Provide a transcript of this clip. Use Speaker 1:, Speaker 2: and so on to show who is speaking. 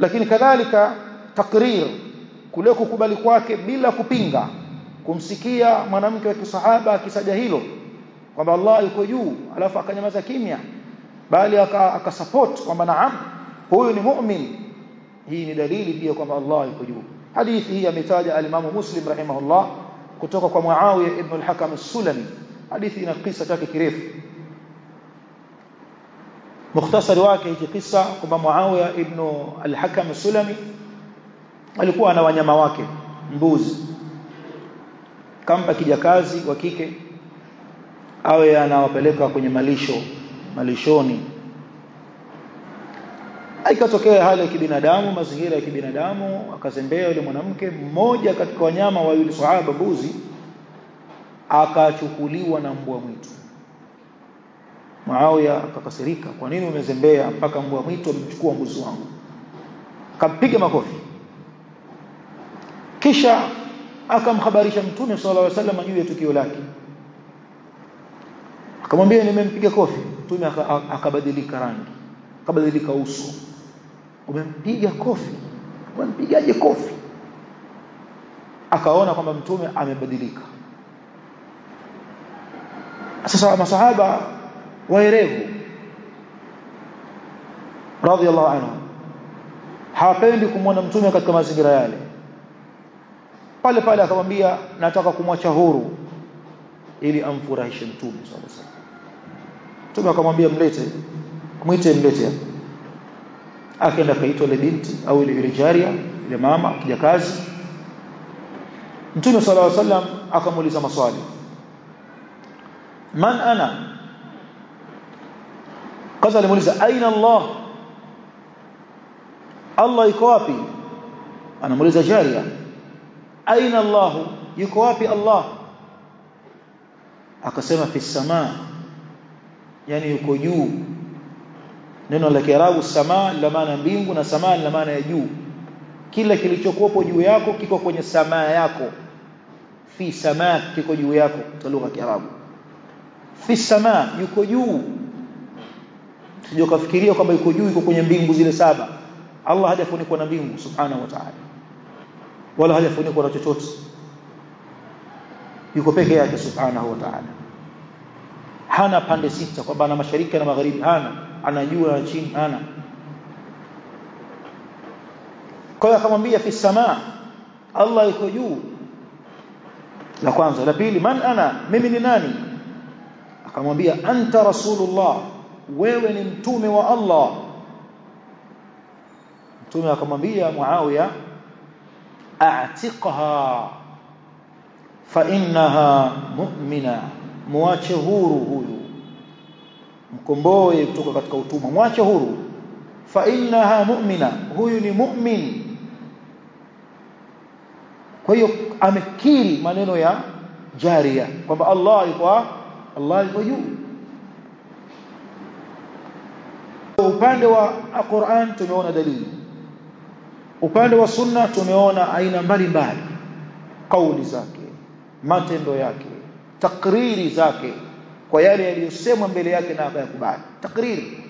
Speaker 1: Lakini kadhalika takrir, kule kukubali kwake bila kupinga, kumsikia mwanamke wa kisahaba akisaja hilo kwamba Allah yuko juu, alafu akanyamaza kimya, bali akasupport kwamba naam, huyu ni mu'min. Hii ni dalili pia kwamba Allah yuko juu. Hadithi hii ametaja al-Imam Muslim rahimahullah kutoka kwa Muawiya ibn al-Hakam as-Sulami. Hadithi ina kisa chake kirefu. Mukhtasari wake hiki kisa kwamba Muawiya ibn al-Hakam as-Sulami alikuwa ana wanyama wake mbuzi, kampa kijakazi wa kike awe anawapeleka kwenye malisho, malishoni. Ikatokea hali ya kibinadamu, mazingira ya kibinadamu, akazembea yule mwanamke. Mmoja katika wanyama wa yule sahaba, mbuzi, akachukuliwa na mbwa mwitu. Muawiya akakasirika, kwa nini umezembea mpaka mbwa mwitu amemchukua mbuzi wangu? Akampiga makofi. Kisha akamhabarisha Mtume sallallahu alaihi wasallam juu ya tukio lake, akamwambia nimempiga kofi. Mtume akabadilika rangi, akabadilika uso. Umempiga kofi? Umempigaje kofi? Akaona kwamba Mtume amebadilika. Sasa masahaba waerevu radhiallahu anhu hawapendi kumwona Mtume katika mazingira yale. Pale pale akamwambia nataka kumwacha huru ili amfurahishe Mtume sallallahu alaihi wasallam. Mtume akamwambia mlete, mwite, mlete. Akaenda kaitwa ile binti au ile jaria, ile mama kijakazi. Mtume sallallahu alaihi wasallam akamuuliza maswali. Man ana? Kwanza alimuuliza aina Allah? Allah yuko wapi? Anamuuliza jaria, aina Allah, yuko wapi Allah? Akasema fi samaa, yani yuko juu. Neno la Kiarabu samaa la maana mbingu na samaa la maana ya juu. Kila kilichokuwepo juu yako kiko kwenye samaa yako. Fi samaa, kiko juu yako kwa lugha ya Kiarabu. Fi samaa, yuko juu. Sio kafikiria kwamba yuko juu, yuko kwenye mbingu zile saba. Allah hajafunikwa na mbingu subhanahu wa ta'ala, wala hajafunikwa na chochote. Yuko peke yake subhanahu wa ta'ala. Hana pande sita kwamba ana mashariki na magharibi, hana, ana juu na chini, hana. Kwa hiyo akamwambia fi samaa, Allah yuko juu. La kwanza. La pili, man ana, mimi ni nani? Akamwambia anta rasulullah, wewe ni mtume wa Allah. Mtume akamwambia Muawiya a'tiqha fa innaha mu'mina, muache huru huyu, mkomboe kutoka katika utumwa, muache huru. Fa innaha mu'mina, huyu ni mu'min. Kwa hiyo amekiri maneno ya jaria kwamba Allah yuko, Allah yuko juu. Upande wa Qur'an tumeona dalili, upande wa sunna tumeona aina mbalimbali, kauli zake, matendo yake, takriri zake kwa yale yaliyosemwa mbele yake na akayakubali. Takriri.